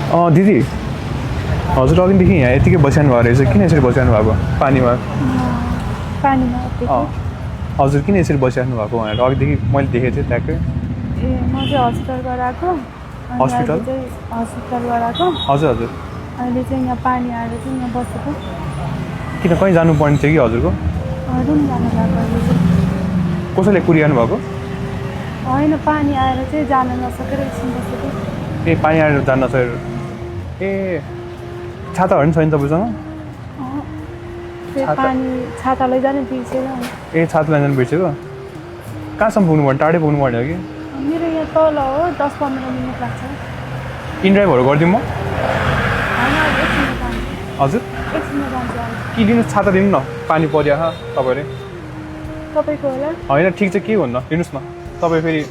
दिदी हजुर अघिदेखि यहाँ यतिकै बसिरहनु भएको रहेछ किन यसरी बसिरहनु भएको पानीमा हजुर किन यसरी बसिरहनु भएको भनेर अघिदेखि मैले देखेको थिएँ ट्याक्कै म चाहिँ हस्पिटलबाट आएको हस्पिटलबाट आएको हजुर हजुर अहिले चाहिँ यहाँ पानी आएर चाहिँ यहाँ बसेको किन कहीँ जानुपर्ने थियो कि हजुरको रुम जानु भएको अहिले चाहिँ कसैले कुरिरहनु भएको होइन पानी आएर चाहिँ जान नसकेर एकछिन बसेको ए पानी आएर जान नसकेर ए छाताहरू पनि छैन तपाईँसँग पानी छाता लैजाने बिर्सेर ए छाता लैजानु बिर्सेको कहाँसम्म पुग्नुपर्ने टाढै पुग्नुपर्ने हो कि मेरो यहाँ तल हो 10-15 मिनट लाग्छ इनड्राइभहरू गरिदिउँ म हजुर एकछिनमा जान्छु कि लिनुहोस् छाता दिनु न पानी पर्यो तपाईँले तपाईँको होला होइन ठिक छ के भन्नु लिनुहोस् न तपाईँ फेरि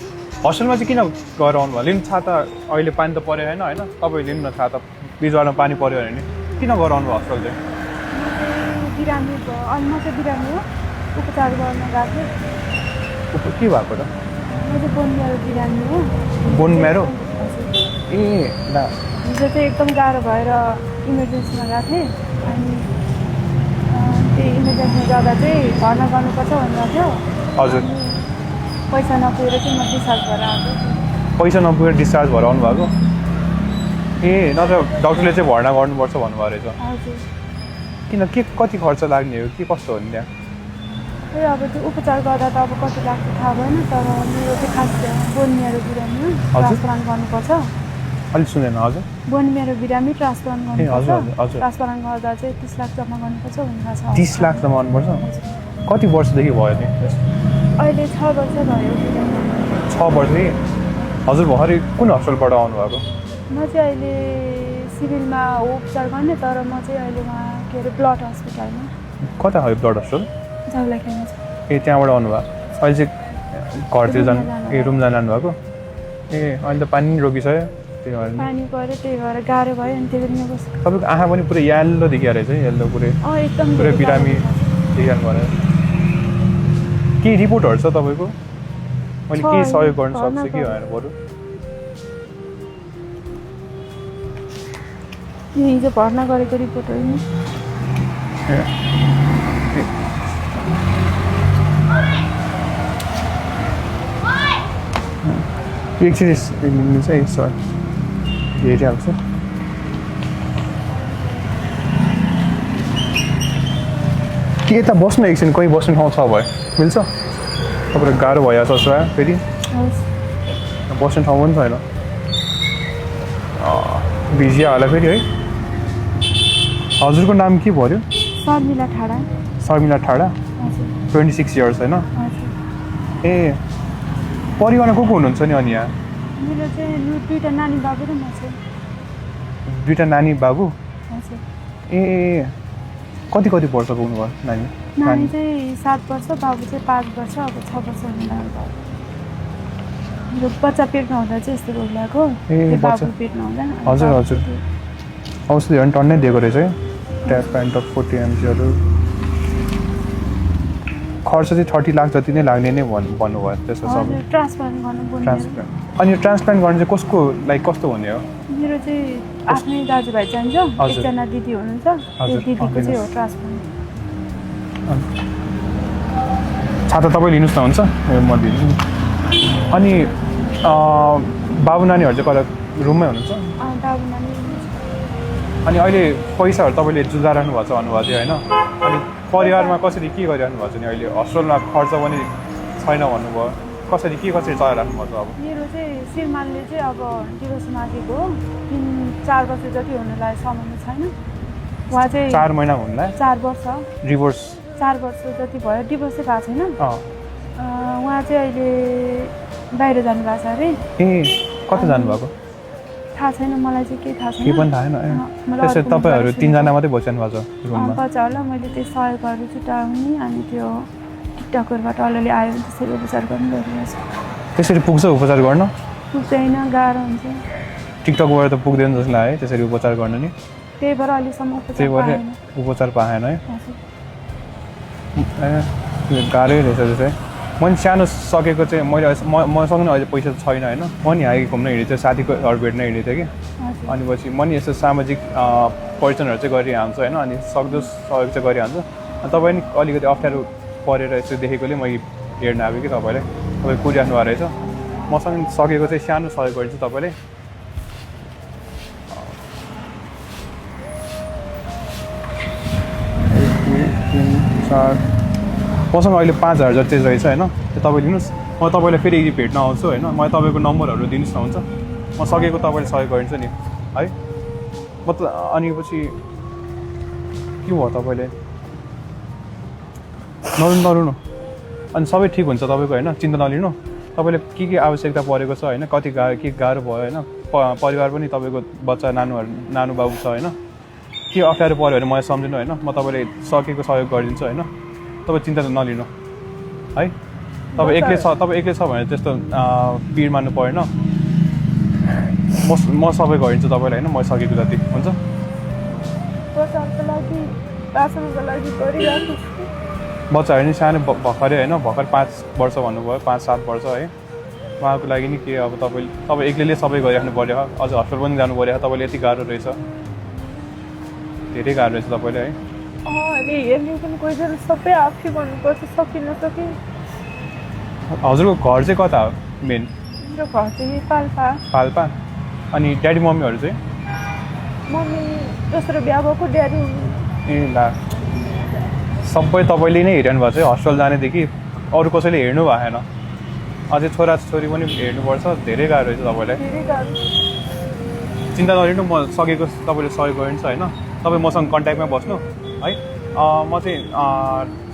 हस्टेलमा चाहिँ किन गएर आउनु भयो लिनु छाता अहिले पानी त पऱ्यो होइन होइन तपाईँ लिनु न छाता बिचबाटमा पानी पऱ्यो भने किन गएर आउनु भयो हस्टेल चाहिँ बिरामी भयो अनि म चाहिँ बिरामी हो उपचार गर्न गएको के भएको त म चाहिँ बोन मेरो बिरामी हो बोन मेरो ए ल हिजो चाहिँ एकदम गाह्रो भएर इमर्जेन्सीमा गएको थिएँ अनि त्यही इमर्जेन्सीमा जाँदा चाहिँ भर्ना गर्नुपर्छ भन्नुभएको थियो हजुर पैसा नपुगेर चाहिँ म डिस्चार्ज भएर आएको पैसा नपुगेर डिस्चार्ज भएर आउनुभएको ए नत्र डक्टरले चाहिँ भर्ना गर्नुपर्छ भन्नुभएको रहेछ हजुर किन के कति खर्च लाग्ने हो के कस्तो हो नि त्यहाँ ए अब त्यो उपचार गर्दा त अब कति लाग्छ थाहा भएन तर मेरो चाहिँ खास बोन मेरो बिरामी हो ट्रान्सप्लान्ट गर्नुपर्छ अलिक सुनेन हजुर बोन मेरो बिरामी ट्रान्सप्लान्ट गर्नुपर्छ हजुर ट्रान्सप्लान्ट गर्दा चाहिँ 30 लाख जम्मा गर्नुपर्छ भनेको छ 30 लाख जम्मा गर्नुपर्छ कति वर्षदेखि भयो नि अहिले 6 वर्ष भयो 6 वर्षदेखि हजुर भर्खरै कुन हस्पिटलबाट आउनुभएको म चाहिँ अहिले सिभिलमा हो उपचार गर्ने तर म चाहिँ अहिले वहाँ के अरे ब्लड हस्पिटलमा कता हो ब्लड हस्पिटल झौलाखेलमा छ ए त्यहाँबाट आउनुभयो अहिले चाहिँ घरतिर जानु ए रुम जानु भएको ए अहिले त पानी पनि रोकिसक्यो त्यही भएर पानी पऱ्यो त्यही भएर गाह्रो भयो अनि त्यही पनि बस्छु तपाईँको आँखा पनि पुरै यल्लो देखिया रहेछ है यल्लो पुरै एकदम पुरै बिरामी देखिहाल्नु भयो के रिपोर्टहरू छ तपाईँको मैले के सहयोग गर्न सक्छु कि भनेर बरु हिजो भर्ना गरेको रिपोर्ट होइन एकछिन लिनुहोस् है सर हेरिहाल्छु के यता बस्नु एकछिन कहीँ बस्ने ठाउँ छ भयो मिल्छ तपाईँलाई गाह्रो भइहाल्छ जस्तो भयो फेरि बस्ने ठाउँ पनि छैन भिजिया होला फेरि है हजुरको नाम के पर्यो शर्मिला ठाडा शर्मिला ठाडा 26 इयर्स होइन ए परिवारमा को हुनुहुन्छ नि अनि यहाँ मेरो चाहिँ दुईवटा नानी बाबु र म चाहिँ दुईवटा नानी बाबु हजुर ए कति कति वर्ष पुग्नुभयो नानी नानी चाहिँ 7 वर्ष बाबु चाहिँ 5 वर्ष अब 6 वर्ष हुनु लाग्यो मेरो बच्चा पेटमा हुँदा चाहिँ यस्तो रोग लाग्यो बाबु पेटमा हुँदा हजुर हजुर औषधिहरू पनि टन्नै दिएको रहेछ है ट्याप प्यान्ट 40 mgहरू खर्च चाहिँ 30 लाख जति नै लाग्ने नै भन्नुभयो त्यसको सब ट्रान्सप्लान्ट गर्नु अनि यो ट्रान्सप्लान्ट गर्ने चाहिँ कसको लाइक कस्तो हुने हो मेरो चाहिँ आफ्नै दाजुभाइ चाहिन्छ एकजना दिदी हुनुहुन्छ त्यो दिदीको चाहिँ हो ट्रान्सप्लान्ट छाता तपाईँ लिनुहोस् न हुन्छ म दिन्छु अनि बाबु नानीहरू चाहिँ कता रुममै हुनुहुन्छ बाबु नानी अनि अहिले पैसाहरू तपाईँले जुझाइरहनु भएको छ भन्नुभएको थियो होइन अनि परिवारमा कसरी के गरिरहनु भएको छ नि अहिले हस्पिटलमा खर्च पनि छैन भन्नुभयो कसरी चलाइराख्नु भएको छ अब मेरो चाहिँ श्रीमानले चाहिँ अब डिभोर्स मागेको हो 3-4 वर्ष जति हुनुलाई सम्म छैन उहाँ चाहिँ 4 महिना हुनुलाई 4 वर्ष डिभोर्स 4 वर्ष जति भयो डिभोर्सै भएको छैन उहाँ चाहिँ अहिले बाहिर जानुभएको छ अरे ए कता जानुभएको थाहा छैन मलाई चाहिँ केही थाहा छैन के पनि थाहा छैन त्यसै तपाईँहरू 3 जना मात्रै बस्नु भएको छ रुममा बच्चा होला मैले त्यो सहयोगहरू छुट्याउने अनि त्यो टिकटकहरूबाट अलिअलि आयो भने त्यसरी उपचार गर्नु गरिरहेको छु त्यसरी पुग्छ उपचार गर्न पुग्दैन गाह्रो हुन्छ टिकटकबाट त पुग्दैन जस्तो लाग्यो है त्यसरी उपचार गर्न नि त्यही भएर अहिलेसम्म उपचार पाएन है गाह्रै रहेछ त्यसै मैले सानो सकेको चाहिँ मैले मसँग अहिले पैसा छैन होइन म नि यहाँ घुम्न हिँडेको थिएँ साथीको घर भेट्न हिँडेको थिएँ कि अनि पछि म नि यस्तो सामाजिक परिवर्तनहरू चाहिँ गरिहाल्छु होइन अनि सक्दो सहयोग चाहिँ गरिहाल्छु अनि तपाईँ नि अलिकति अप्ठ्यारो परेर यसो देखेकोले म हेर्न आएको कि तपाईँ कुरिराख्नु भएको रहेछ मसँग सकेको चाहिँ सानो सहयोग गरिदिन्छु तपाईँले मसँग अहिले 5,000 जति रहेछ होइन त्यो तपाईँ लिनुहोस् म तपाईँलाई फेरि भेट्न आउँछु होइन म तपाईँको नम्बरहरू दिनुहोस् न हुन्छ म सकेको तपाईँले सहयोग गरिदिन्छु नि है म त अनि पछि के भयो तपाईँले नरुनु अनि सबै ठिक हुन्छ तपाईँको होइन चिन्ता नलिनु तपाईँले के आवश्यकता परेको छ होइन कति गाह्रो भयो होइन परिवार पनि तपाईँको बच्चा नानु बाबु छ होइन के अप्ठ्यारो पऱ्यो भने मलाई सम्झिनु होइन म तपाईँले सकेको सहयोग गरिदिन्छु होइन तपाईँ चिन्ता नलिनु है तपाईँ एक्लै छ भने त्यस्तो पिर मान्नु परेन म सबै गरिदिन्छु तपाईँलाई होइन म सकेको जति हुन्छ बच्चाहरू नि सानो भर्खरै होइन भर्खर 5 वर्ष भन्नुभयो 5-7 वर्ष है उहाँको लागि नि के अब तपाईँ एक्लैले सबै गरिराख्नु पऱ्यो अझ हस्पिटल पनि जानु पऱ्यो तपाईँले यति गाह्रो रहेछ धेरै गाह्रो रहेछ तपाईँले है हजुरको घर चाहिँ कता हो मेन पाल्पा अनि ड्याडी मम्मीहरू चाहिँ ए ला सबै तपाईँले नै हेरिरहनु भएको छ हस्पिटल जानेदेखि अरू कसैले हेर्नु भएन अझै छोराछोरी पनि हेर्नुपर्छ धेरै गाह्रो रहेछ तपाईँलाई चिन्ता नलिनु म सकेको तपाईँले सहयोग गरिन्छ होइन तपाईँ मसँग कन्ट्याक्टमा बस्नु है म चाहिँ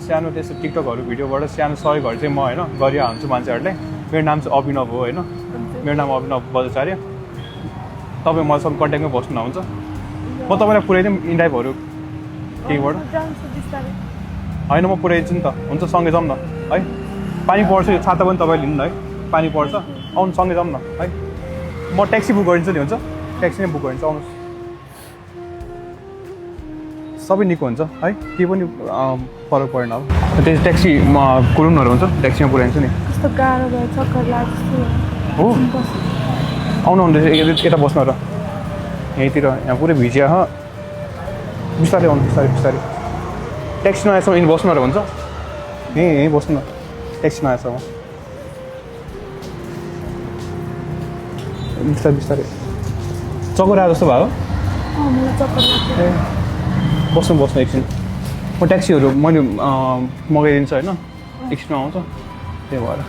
सानो त्यस्तो टिकटकहरू भिडियोबाट सानो सहयोगहरू चाहिँ म होइन गरिहाल्छु मान्छेहरूलाई मेरो नाम चाहिँ अभिनव हो होइन मेरो नाम अभिनव बजाचार्य तपाईँ मसँग कन्ट्याक्टमा बस्नु हुन्छ म तपाईँलाई पुऱ्याइदिउँ इन्डाइपहरू केहीबाट होइन म पुऱ्याइदिन्छु नि त हुन्छ सँगै जाउँ न है पानी पर्छ यो छाता पनि तपाईँले लिनु न है पानी पर्छ आउनु सँगै जाउँ न है म ट्याक्सी बुक गरिदिन्छु नि हुन्छ ट्याक्सी नै बुक गरिदिन्छु आउनुहोस् सबै निको हुन्छ है केही पनि फरक परेन अब त्यो ट्याक्सी कुरुङहरू हुन्छ ट्याक्सीमा पुऱ्याइदिन्छु नि हो आउनु यता बस्नु र यहीँतिर यहाँ पुरै भिजिया बिस्तारै आउनु बिस्तारै ट्याक्सी नआएसम्म यहीँ बस्नु र हुन्छ यहीँ बस्नु न ट्याक्सी नआएसम्म बिस्तारै चक्कर आयो जस्तो भयो ए बस्नु एकछिन म ट्याक्सीहरू मैले मगाइदिन्छु होइन एकछिनमा आउँछ त्यही भएर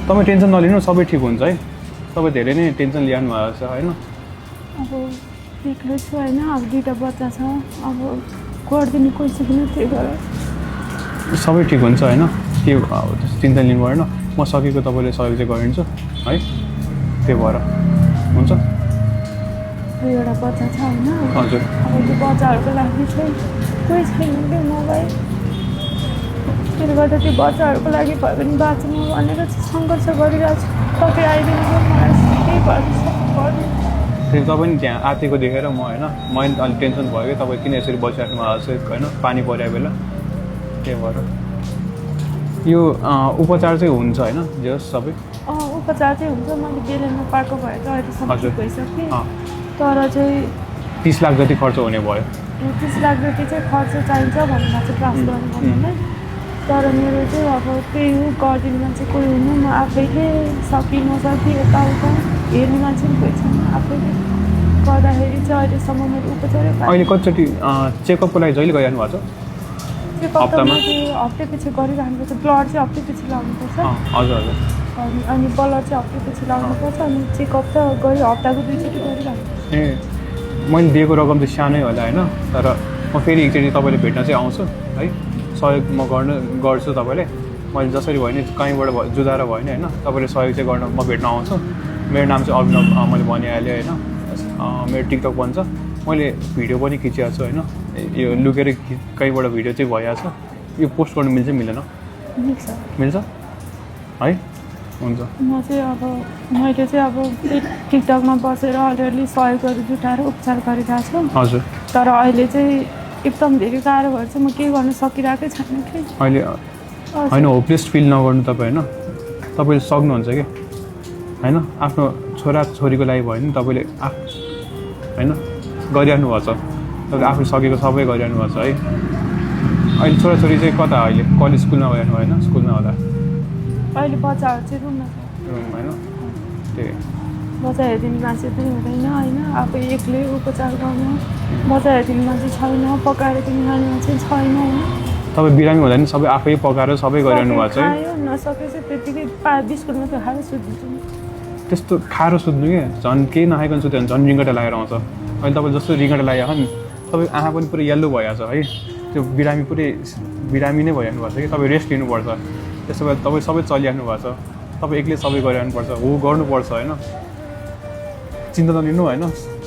तपाईँ टेन्सन नलिनु सबै ठिक हुन्छ है तपाईँ धेरै नै टेन्सन लिनु भएको छ होइन अब एक्लै छु होइन अब 2टा बच्चा छ अब गरिदिनु कोही छैन त्यही भएर सबै ठिक हुन्छ होइन के चिन्ता लिनु भएन म सकेको तपाईँले सहयोग चाहिँ गरिदिन्छु है त्यही भएर हुन्छ 2वटा बच्चा छ होइन हजुर अब त्यो बच्चाहरूको लागि चाहिँ कोही छैन त्यो मोबाइल त्यसले गर्दा त्यो बच्चाहरूको लागि भयो भने बाँच्नु भनेर सङ्घर्ष गरिरहेको छु तपाईँ आइदिनु मलाई केही गर्नु फेरि तपाईँ नि त्यहाँ आँटेको देखेर म होइन मैले अलिक टेन्सन भयो कि तपाईँ किन यसरी बसिराख्नु भएको छ होइन पानी परेको बेला त्यही भएर यो उपचार चाहिँ हुन्छ होइन जे होस् सबै उपचार चाहिँ हुन्छ मैले बेलेनमा पाएको भएर चाहिँ अहिलेसम्म ठिक भइसकेँ तर चाहिँ 30 लाख जति खर्च हुने भयो 30 लाख जति चाहिँ खर्च चाहिन्छ भनेर चाहिँ प्रास गर्नु भन्दैन तर मेरो चाहिँ अब त्यही हो गरिदिने मान्छे कोही हुनु म आफैले सकि नसकि यताउता हेर्ने मान्छे पनि कोही छैन आफैले गर्दाखेरि चाहिँ अहिलेसम्म मैले उपचारै पाएँ अहिले कतिचोटि चेकअपको लागि जहिले गइरहनु भएको छ चेकअप त मैले हप्ते पछि गरिरहनुपर्छ ब्लड चाहिँ हप्ते पछि लाउनुपर्छ हजुर अनि ब्लड चाहिँ हप्ते पछि लाउनुपर्छ अनि चेकअप त हप्ताको 2चोटि गरिरहनु ए मैले दिएको रकम चाहिँ सानै होला होइन तर म फेरि एकचोटि तपाईँले भेट्न चाहिँ आउँछु है सहयोग म गर्छु तपाईँले मैले जसरी भयो नि कहीँबाट जुधाएर भयो नि होइन तपाईँले सहयोग चाहिँ गर्न म भेट्न आउँछु मेरो नाम चाहिँ अभिनव मैले भनिहालेँ होइन मेरो टिकटक बन्छ मैले भिडियो पनि खिचिरहेको छु होइन यो लुकेर कहीँबाट भिडियो चाहिँ भइहाल्छ यो पोस्ट गर्नु मिल्छ मिल्दैन मिल्छ है हुन्छ म चाहिँ अब मैले चाहिँ अब टिकटकमा बसेर अलिअलि सहयोगहरू जुटाएर उपचार गरिरहेको छु हजुर तर अहिले चाहिँ एकदम धेरै गाह्रो भएर चाहिँ म केही गर्न सकिरहेकै छैन कि अहिले होइन होपलेस फिल नगर्नु तपाईँ होइन तपाईँले सक्नुहुन्छ कि होइन आफ्नो छोराछोरीको लागि भयो नि तपाईँले होइन गरिरहनु भएको छ तपाईँले आफूले सकेको सबै गरिरहनु भएको छ है अहिले छोराछोरी चाहिँ कता अहिले कलेज स्कुलमा गइरहनु होइन स्कुलमा होला अहिले बच्चाहरू चाहिँ रुममा छ होइन त्यही बच्चा हेरिदिने मान्छे पनि हुँदैन होइन आफै एक्लै उपचार गर्नु बच्चा हेरिदिने मान्छे छैन पकाएर पनि खाने मान्छे छैन होइन तपाईँ बिरामी हुँदा नि सबै आफै पकाएर सबै गरिरहनु भएको छ है खायो नसके चाहिँ त्यतिकै बिस्कुट मात्रै खाएर सुत्दिन्छु त्यस्तो खाएर सुत्नु कि झन् केही नखाइकन सुत्यो भने झन् रिङ्गटा लागेर आउँछ अहिले तपाईँ जस्तो रिङ्गटा लागेको नि तपाईँ आँखा पनि पुरै येल्लो भइहाल्छ है त्यो बिरामी नै भइहाल्नु भएको छ कि तपाईँ रेस्ट लिनुपर्छ त्यसो भए तपाईँ सबै चलिहाल्नु भएको छ तपाईँ एक्लै सबै गरिरहनुपर्छ हो गर्नुपर्छ होइन चिन्ता नलिनु होइन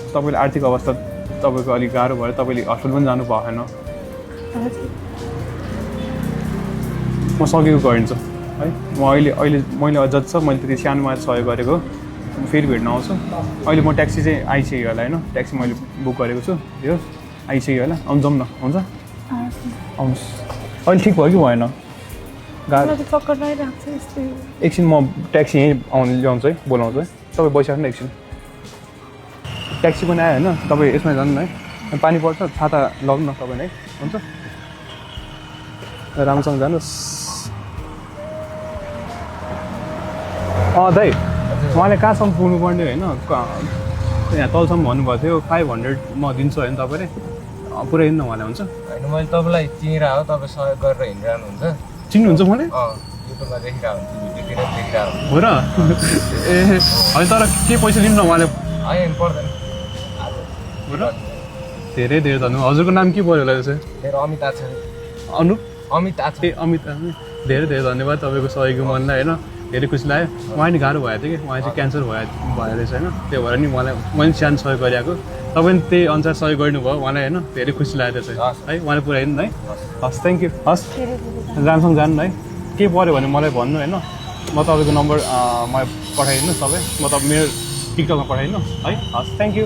तपाईँले आर्थिक अवस्था तपाईँको अलिक गाह्रो भएर तपाईँले हस्पिटल पनि जानु पाएन म सकेको गरिन्छ है म अहिले मैले जति छ मैले त्यति सानोमा सहयोग गरेको फेरि भेट्न आउँछु अहिले म ट्याक्सी चाहिँ आइसक्यो होला होइन ट्याक्सी मैले बुक गरेको छु यो आइसक्यो होला आउनु जाउँ न हुन्छ आउनुहोस् अहिले ठिक भयो कि भएन चक्कर लगाइरहेको छ यस्तै एकछिन म ट्याक्सी यहीँ आउनु ल्याउँछु है बोलाउँछु है तपाईँ बसिराख्नु न एकछिन ट्याक्सी पनि आयो होइन तपाईँ यसमा जानु न है पानी पर्छ छाता लगाउनु न तपाईँले है हुन्छ राम्रोसँग जानुहोस् दाइ उहाँले कहाँसम्म पुग्नुपर्ने होइन यहाँ तलसम्म भन्नुभएको थियो 500 म दिन्छु होइन तपाईँले पुऱ्याइदिनु न उहाँलाई हुन्छ होइन मैले तपाईँलाई चिनिरहेको हो तपाईँ सहयोग गरेर हिँडिरहनुहुन्छ चिन्नुहुन्छ मैले युट्युबमा देखिरहेको हुन्छ भिडियोतिर देखिरहेको हुन्छ हो र ए होइन तर के पैसा दिनु न उहाँले होइन पर्दैन हो र धेरै धेरै धन्यवाद हजुरको नाम के पऱ्यो होला त्यसै मेरो अमित आचार्य अनुप अमित आचार्य ए अमित धेरै धेरै धन्यवाद तपाईँको सहयोगको मनलाई होइन धेरै खुसी लाग्यो उहाँ नि गाह्रो भएको थियो कि उहाँ चाहिँ क्यान्सर भयो रहेछ होइन त्यही भएर नि उहाँलाई मैले सानो सहयोग गरिरहेको तपाईँ त्यही अनुसार सहयोग गर्नुभयो उहाँलाई होइन धेरै खुसी लाग्यो त्यो चाहिँ है उहाँले पुऱ्याइदिनु है हस् थ्याङ्क यू हस् राम्रोसँग जानु है के पऱ्यो भने मलाई भन्नु होइन म तपाईँको नम्बर मलाई पठाइदिनु सबै म तपाईँ मेरो टिकटकमा पठाइदिनु है हस् थ्याङ्क यू